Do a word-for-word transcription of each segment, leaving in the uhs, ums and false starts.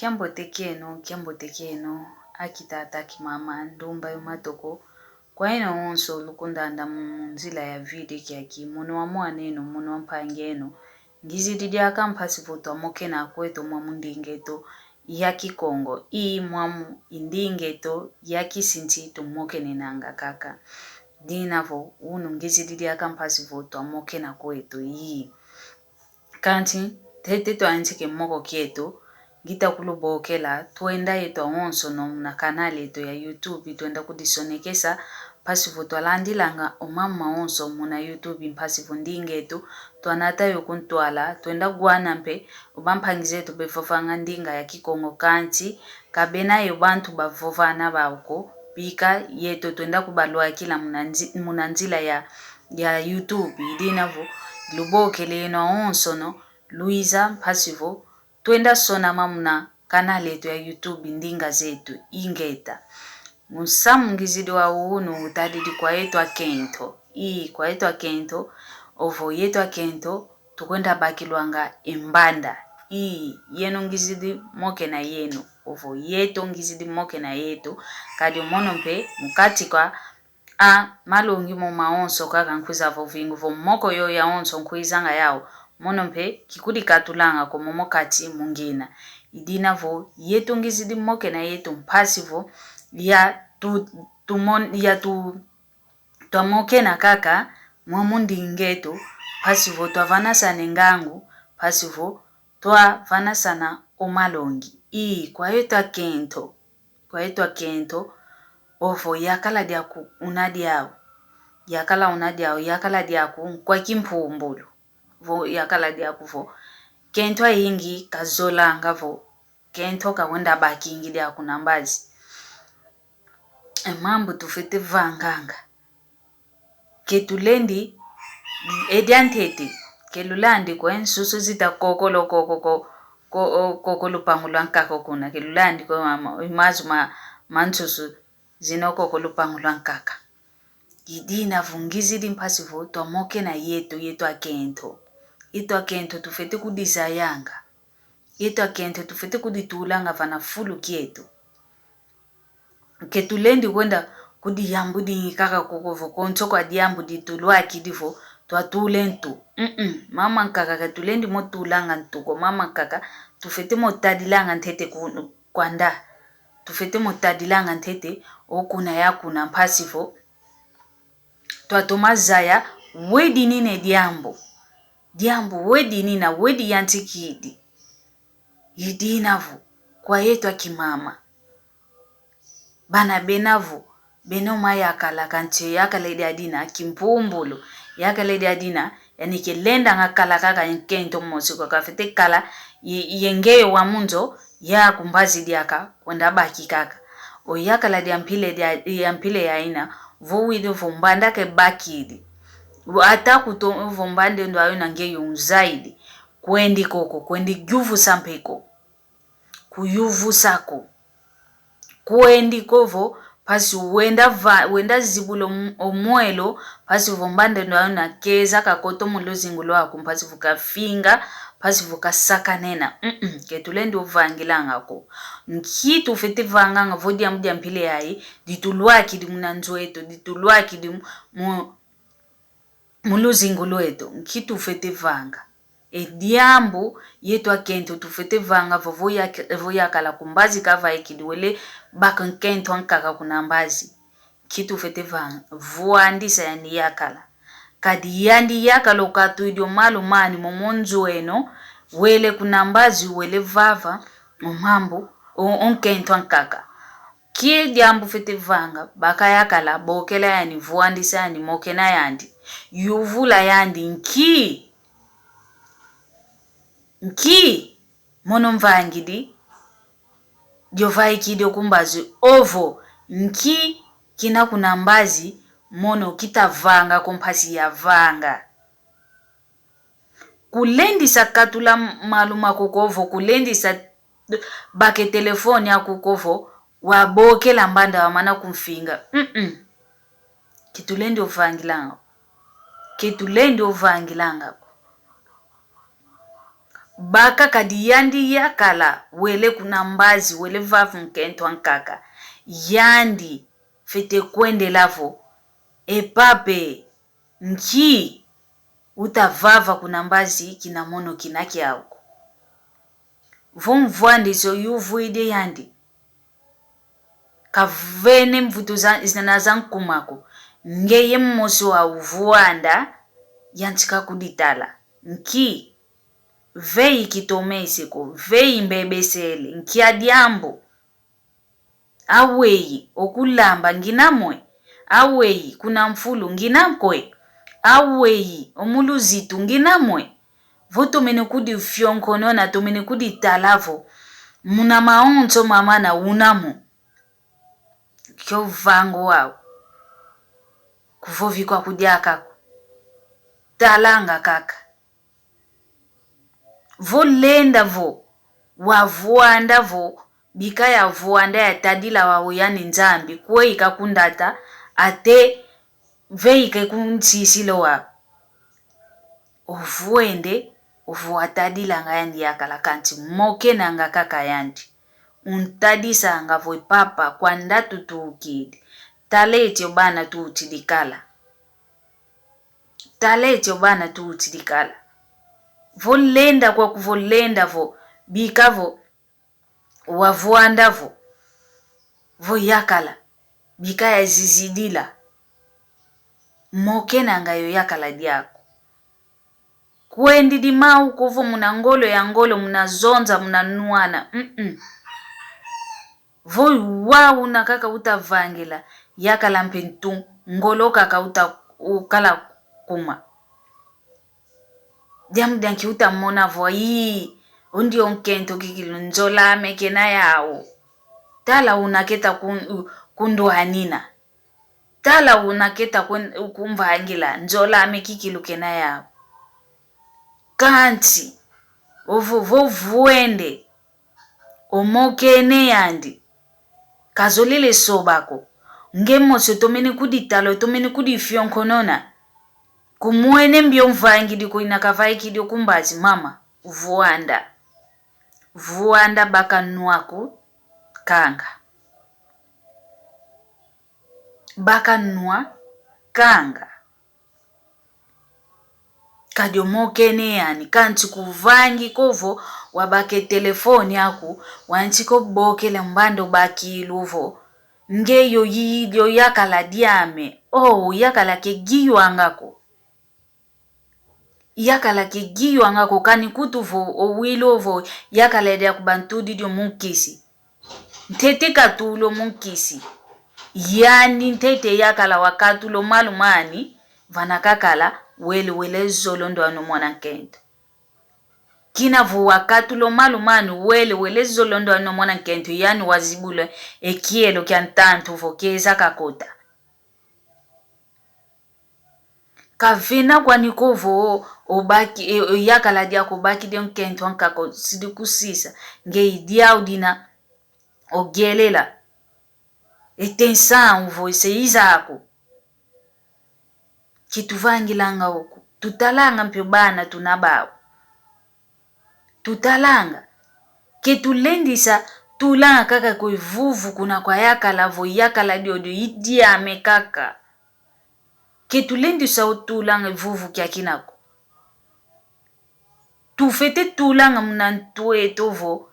Kiambote kieno, kiambote kieno, aki tata, aki mama, ndumba yo matoko, kwa yeno onso lukundanda mu nzila ya video kiaki, mono wa mwaneno, mono wa mpangi eno. Ngizidi diaka mpasi vo twamokena kweto mwamu ndinga eto ya Kikongo, i mwamu i ndinga eto ya kisinti tumokenenanga kaka. Dina vo unu ngizidi diaka mpasi vo twamokena kweto, i. Kansi, ntete twayantika e moko kieto, ngita kulubokela, twenda yeto awonsono muna kanali eto ya YouTube, twenda kudisonekesa, mpasi vo twalandilanga o mama mawonso muna YouTube, mpasi vo ndinga eto, twanata yo kuntwala, twenda wana mpe, o bampangi zeto bevovanga ndinga ya Kikongo kansi, ka bena yo bantu bavovana bau ko, bika yeto twenda kubalwakila muna nzi-, muna nzila ya, ya YouTube, i dina vo, lubokele yeno awonsono, lwiza mpasi vo, twenda sonama muna kanali eto ya YouTube ndinga zeto, ingeta. Musamu ngizidi wa unu utadidi kwa yeto akento. I, kwa yeto akento, ovo yeto akento, tukwenda bakilwanga e mbanda. I, yeno ngizidi mokena yeno, ovo yeto ngizidi mokena yeto, kadi mono mpe mu kati kwa a malongi mo mawonso kaka nkwiza vovingu vo moko yo yawonso nkwizanga yau, mono mpe kikudikatulanga ko momo kati mu ngina. I dina vo yeto ngizidi mokena yeto mpasi vo ya tu, tumon-, ya tu, twamokena kaka mwamu ndinga eto, mpasi vo twavanasana e ngangu, mpasi vo twavanasana o malongi. I, kwa yeto akento. Kwa yeto akento, ovo yakala diaku una diau. Yakala una diau, yakala diaku nkwa kimpumbulu. Vo yakala diaku vo. Kento ayingi kazolanga vo. Kento kakwenda bakingi diaku na mbazi. E mambu tufwete vanganga. Ke tulendi, e diantete, ke lulandi ko e nsusu zita kokolo koko ko, ko, o, koko lupangu lwa nkaka kuna, ke lulandi ko mama, i mazu ma, ma nsusu zina koko lupangu lwa nkaka. I dina vo ngizidi mpasi vo twamokena yeto, yeto akento. Yeto akento tufwete kudizayanga. Yeto akento tufwete kuditulanga vana fulu kieto. Ke tulendi kwenda ku diambu dingi kaka koko vo konso kwa diambu ditulwakidi vo twatule ntu. Mm-mm. Mama nkaka ke tulendi mo tulanga ntu ko, mama nkaka tufwete mo tadilanga ntete ku, kwanda. Tufwete mo tadilanga ntete o kuna ya kuna mpasi vo twatoma zaya we dinina e diambu. Diambu we dinina, we diyantikidi. I dina vo, kwa yeto akimama. Bana bena vo, beno mayakala kansi yakala dia dina, kimpumbulu, yakala dia dina, yani ke lendanga kala kaka nkento mosi ko kafwete kala, ye, ye ngeyo wa mu nzo, ya ku mbazi diaka, kwenda baki kaka. O yakala dia mpila dia, ya mpila ya ina, vo widi vo mbanda ke bakidi. Ata kuto vo mbanda ndo ayo na ngeyo unzayidi. Kwendi koko, kwendi yuvusa mpe ko. Kuyuvusa ko. Kwendi ko vo, mpasi wenda va-, wenda zibula om-, o mwelo, mpasi vo mbanda ndo ayo na keza kakoto mu luzingu lwaku, mpasi vo kafinga, mpasi vo kasakanena. Mm-mm, ke tulendi ovangilanga ko. Nki tufwete vanganga vo diambu dia mpila yayi, ditulwakidi muna nzo eto, ditulwakidi mu, mu mu luzingu lweto, nki tufwete vanga? E diambu yeto akento tufwete vanga vo, vo yak-, vo yakala ku mbazi kavaikidi wele baka nkento ankaka kuna mbazi. Nki tufwete vanga? Vwandisa yandi yakala. Kadi yandi yakala okatwidi o malu mani momo nzo eno, wele kuna mbazi, wele vava o mambu, o, o nkento ankaka. Nki diambu fwete vanga? Baka yakala, bokela yandi, vwandisa yandi, mokena yandi, yuvula yandi, nki? Nki mono mvangidi dio vaikidi o ku mbazi? Ovo nki kina kuna mbazi mono kita vanga ko mpasi ya vanga? Kulendisa katula malu maku ko vo, kulendisa baka e telefone aku ko vo, wabokela mbanda wamana kumfinga. Mm-mm. Ke tulendi ovangilanga ko. Ke tulendi ovangilanga ko. Baka kadi yandi yakala wele kuna mbazi, wele vava nkento ankaka. Yandi fete kwendela vo: E papa e, nki utavava kuna mbazi kina mono kina kiau ko? Vo mvwandi zo yuvwidi yandi, kavene mvutu za, zina za nkuma ko. Ngeye mosi wa uvwanda, yantika kuditala. Nki? Veyi kitomese ko, veyi mbebesele, nkia diambu? Aweyi, okulamba ngina mwe? Aweyi, kuna mfulu ngina mwe? Aweyi, omu luzitu ngina mwe? Vo tomene kudifionkonona, tomene kuditala vo muna mawonso mamana una mo. Kio vanga wau. Kuvovi kwaku diaka ko. Talanga kaka. Vo lenda vo wavwanda vo, bika yavwanda yatadila wau yani Nzambi, kweyi kakundata, ate veyi ke kunsisila wau. Ovwende, ovo watadilanga yandi yakala, kansi mokenanga kaka yandi. Untadisanga vo: E papa, kwanda tutukidi. Tala eti o bana tutidi kala. Tala eti o bana tutidi kala. Vo lenda kwaku, vo lenda vo, bika vo wavwanda vo, vo yakala, bika yazizidila. Mokenanga yo yakala diaku. Kwendidi mau ko vo muna ngolo ya ngolo, muna zonza, muna nwana. Mm-mm. Vo wau una kaka utavangila, yakala mpe ntu ngolo kaka uta-, ukala kuma. Diambu dia nki utamona vo, ii, o ndio nkento kikilu, nzola ame kena yau. Tala una keta kun-, kundwanina. Tala una keta kun-, kumvangila, nzola ame kikilu kena yau. Kansi, ovo vo vwende, omokene yandi. Kazolele soba ko. Nge mosi otomene kuditala, otomene kudifionkonona. Kumwene mbio mvangidi ko, ina kavaikidi o kumbazi, mama, vwanda. Vwanda, baka nwa ko, kanga. Baka nwa, kanga. Kadi omokene yani, kansi kuvangi ko vo wabaka e telefone aku, wantika obokela mbanda obakilu vo: Nge yo yi-, yo yakala diame. Oh, yakala ke giyuanga ko. Yakala ke giyuanga ko, kani kutu vo owilo vo yakala dia kubantudi dio mu nkisi. Ntete katula o mu nkisi. Yani ntete yakala wakatula o malu mani, vana kakala wele wele zolo ndwani o mwana nkento. Kina vo wakatula o malu mani wele wele zolo ndwani o mwana nkento, yani wazibula e kielo kia ntantu vo keza kakota. Kavena kwani ko vo obaki, e, e, yakala diaku obakidi o nkento ankaka, osidi kusisa, nge i diau dina ogelela. E tensawu vo se iza aku. Ke tuvangilanga oku. Tutalanga mpe bana tuna bau. Tutalanga. Ke tulendisa tulanga kaka ko e vuvu kuna kwa yakala vo yakala diodio i diame kaka. Ke tulendisa o tulanga e vuvu kiakina ko. Tufete tulanga muna ntu eto vo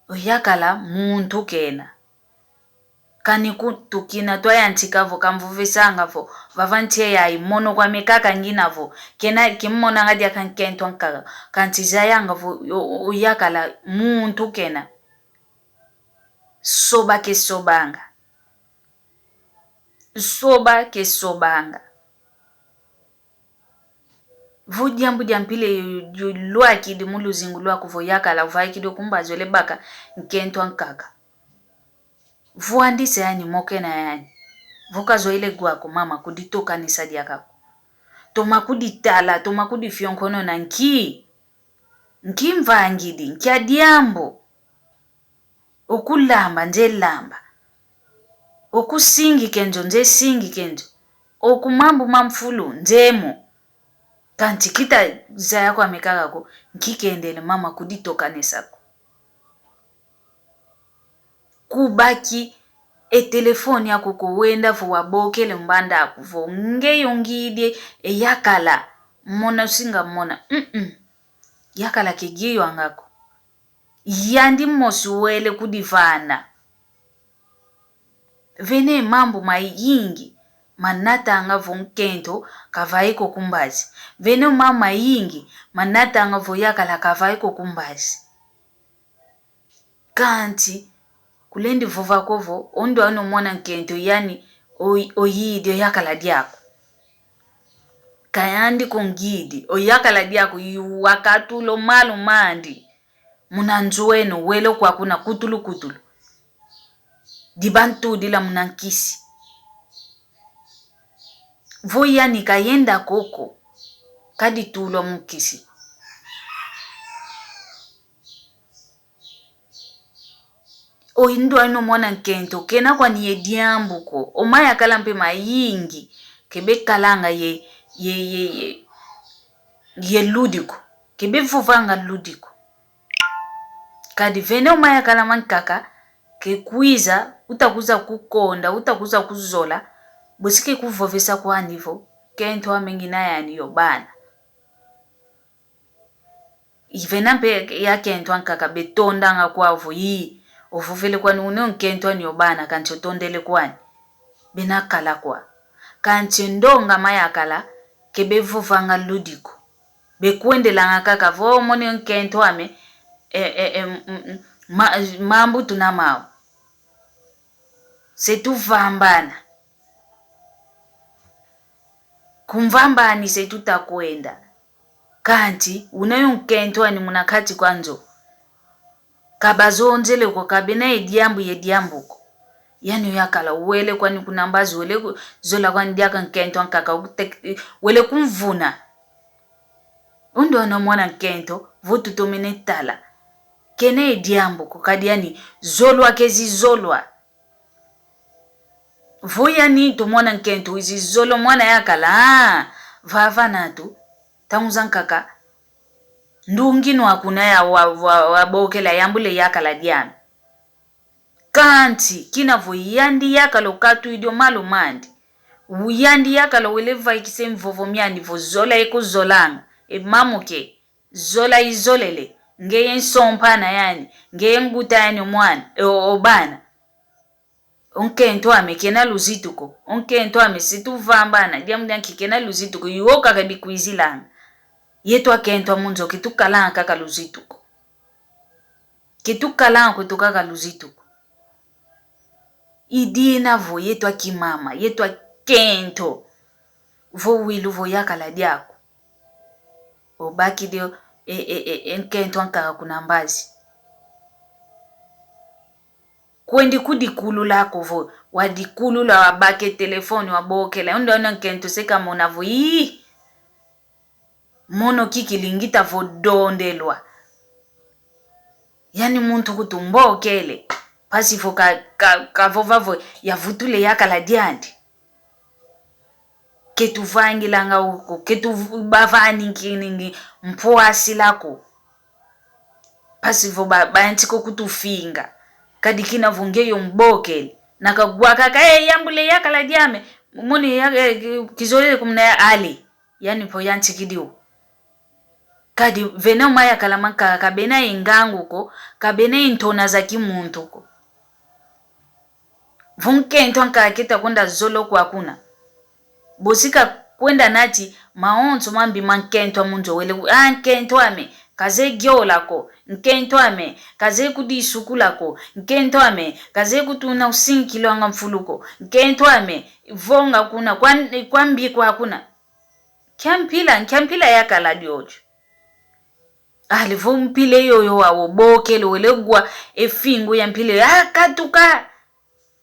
o yakala muntu kena. Kani kutu kina twayantika vo kamvovesanga vo vava ntie yayi mono kwame kaka ngina vo kena kimmonanga diaka nkento ankaka, kansi zayanga vo o, o, o yakala muntu kena. Soba ke sobanga. Soba ke sobanga. Vo diambu dia mpila yo, yo lwakidi mu luzingu lwaku vo yakala uvaikidi o kumbazi wele baka nkento ankaka. Vwandisa yani, mokena yani. Vo kazwele gwako mama kuditokanisa diaka ko. Toma kuditala, toma kudifionkonona nki. Nki mvangidi, nkia diambu. Okulamba, nze lamba. Okusingi kenzo, nze singi kenzo. Oku mambu ma mfulu, nze mo. Kansi kita zaya kwame kaka ko, nkikendele mama kuditokanesa ko. Kubaki e telefone aku ko, wenda vo wabokele mbanda aku vo nge yo ngidi e yakala, mona usinga mona. Mm-mm. Yakala ke giyuanga ko. Yandi mosi wele kudivana. Vene mambu mayingi manatanga vo nkento kavai ko ku mbazi. Vene mambu mayingi manatanga vo yakala kavai ko ku mbazi. Kansi kulendi vova ko vo, o ndwani o mwana nkento yani o-, oyidi o yakala diaku. Ka yandi ko ngidi, o yakala diaku i wakatula o malu mandi muna nzo eno, wele kwa kuna kutulu kutulu. Dibantudila muna nkisi. Vo yani kayenda koko, kaditulwa mu nkisi. O ndwani o mwana nkento, kena kwani ye diambu ko. O mayakala mpe mayingi, ke bekalanga ye, ye, ye, ye, ye ludi ko. Ke bevovanga ludi ko. Kadi vene o mayakala mankaka, ke kwiza, uta kwiza kukonda, uta kwiza kuzola, bosi ke kuvovesa kwani vo, nkento ame ngina yani yo bana. I vena mpe ya nkento ankaka betondanga kwau vo, ii, ovovele kwani una o nkento ani o bana, kansi otondele kwani. Bena kala kwa. Kansi ndonga mayakala, ke bevovanga ludi ko. Bekwendelanga kaka vo, o moni o nkento ame, e, e, e, m-, m-, ma-, mambu tuna mau. Se tuvambana. Kumvambani se tuta kwenda. Kansi, una yo nkento ani muna kati kwa nzo. Kabazonzele ko, kabena ye diambu ye diambu ko. Yani o yakala wele kwani kuna mbazi, wele ku-, zola kwani diaka nkento ankaka, utek-, wele kumvuna. O ndwani o mwana nkento, vo tutomene tala. Kena ye diambu ko, kadi yani zolwa kezi zolwa. Vo yani tumona nkento wizi zolo mwana yakala, ah, vava natu, ntangu zankaka, ndungi nwa kuna ya wa, wa, wabokela yambula e yakala diame. Kansi, kina vo yandi yakala okatwidi o malu mandi. Vo yandi yakala wele vaikisa e mvovo miandi vo zola ekuzolanga, e mamu ke, zola izolele, ngeye nsompana yani, ngeye nguta yani o mwana, o, o bana. O nkento ame kena luzitu ko. O nkento ame si tuvambana, diambu dianki kena luzitu ko. Iwo kaka bikwizilanga. Yetu akento a mu nzo ke tukalanga kaka luzitu ko. Ke tukalanga kwetu kaka luzitu ko. I dina vo yetu akimama, yetu akento. Vo wilu vo yakala diaku. Obakidi e, e, e, e nkento ankaka kuna mbazi. Kwendi kudikulula ko vo, wadikulula, wabaka e telefone, wabokela. Ondo ona nkento se kamona vo, ii! Mono kiki lingita vo dondelwa. Yani muntu kutu mbokele. Mpasi vo ka, ka, kavova vo yavutula e yakala diandi. Ke tuvangilanga uko, ke tu-, bavani nki-, nki-, mpwasila ko. Mpasi vo ba-, bayantika kutufinga. Kadi kina vo nge yo mbokele. Nakagwa kaka, e, yambula e yakala diame. Moni ya, e, ki-, kizolele kumuna ya ale. Yani mpo yantikidi o. Kadi vena o mayakala mankaka, ka bena ye ngangu ko, ka bena ye ntona za kimuntu ko. Vo nkento ankaka keta kwenda zolo kwa kuna. Bosi kakwenda nati mawonso mambi ma nkento a mu nzo wele, ah, nkento ame, kazeye gyola ko, nkento ame, kazeye kudisukula ko, nkento ame, kazeye kutuna usinkilwanga mfulu ko, nkento ame, vonga kuna, kwa, kwa mbi kwa kuna. Nkia mpila, nkia mpila yakala diodio. Ali vo mpila yoyo wau obokele, wele gwa e fingu ya mpila yoyo. Akatuka!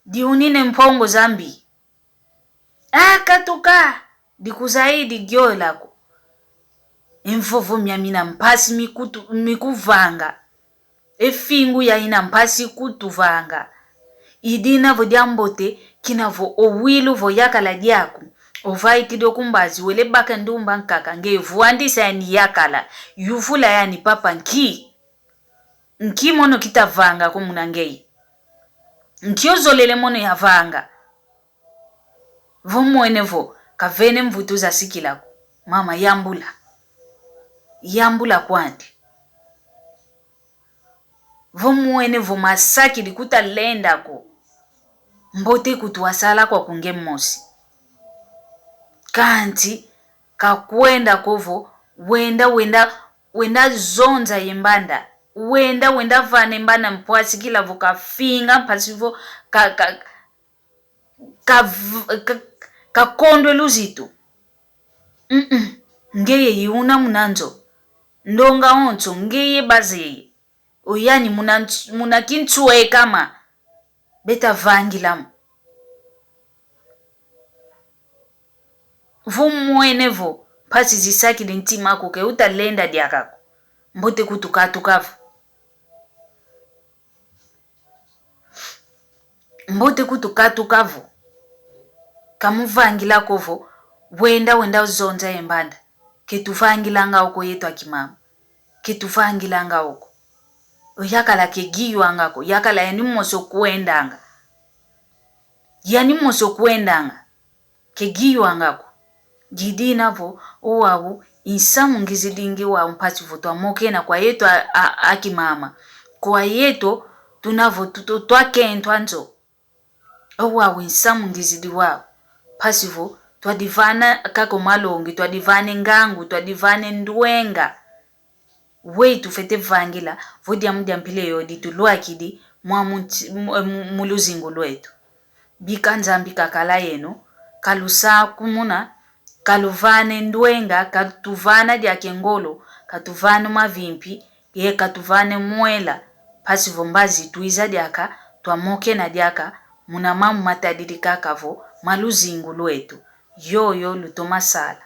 Diunina e mpongo za mbi. Akatuka! Dikuzayidi gyola ko. E mvovo miami ina mpasi mikutu-, mikuvanga. E fingu ya ina mpasi kutuvanga. I dina vo diambote, kina vo owilu vo yakala diaku. Ovaikidi o ku mbazi, wele baka ndumba nkaka, ngeye vuandisa yani yakala, yuvula yani: Papa, nki? Nki mono kitavanga ko muna ngeye? Nki ozolele mono yavanga? Vo mwene vo kavene mvutu zasikila ko, mama, yambula. Yambula kwandi. Vo mwene vo masakidi kutalenda ko, mbote kutu wasala kwaku nge mosi. Kanti kakwenda ko vo wenda, wenda, wenda zonza ye mbanda. Wenda, wenda vana e mbanda mpwasikila vo kafinga, mpasi vo ka, ka, ka, ka, kakondwe luzitu. Mm-mm. Ngeye i una muna nzo. Ndonga onso, ngeye bazeye. O yani muna ns-, muna kinswekama. Beta vangila mo. Vo mwene vo mpasi zisakidi ntima aku ke utalenda diaka ko, mbote kutu katuka vo. Mbote kutu katuka vo. Kamuvangila ko vo wenda, wenda zonza ye mbanda. Ke tuvangilanga oko yeto akimama. Ke tuvangilanga oko. O yakala ke giyuanga ko, yakala yani mosi okwendanga. Yani mosi okwendanga. Ke giyuanga ko. Didina vo, o wau i nsamu ngizidi ngi wau mpasi vo twamokena kwa yeto a, a, akimama. Kwa yeto tuna vo tu-, tu-, twakentwa nzo. O wau i nsamu ngizidi wau. Mpasi vo twadivana kaka o malongi, twadivana e ngangu, twadivana e ndwenga. Weyi tufwete vangila vo diambu dia mpila yoyo ditulwakidi mwa mu nti-, mu, mu, mu luzingu lweto. Bika Nzambi kakala yeno, kalusakumuna, kaluvana e ndwenga, katuvana diaka e ngolo, katuvana mavimpi, ye katuvana mwela, mpasi vo mbazi twiza diaka, twamokena diaka muna mambu matadidi kaka vo ma luzingu lweto. Yoyo lutoma sala.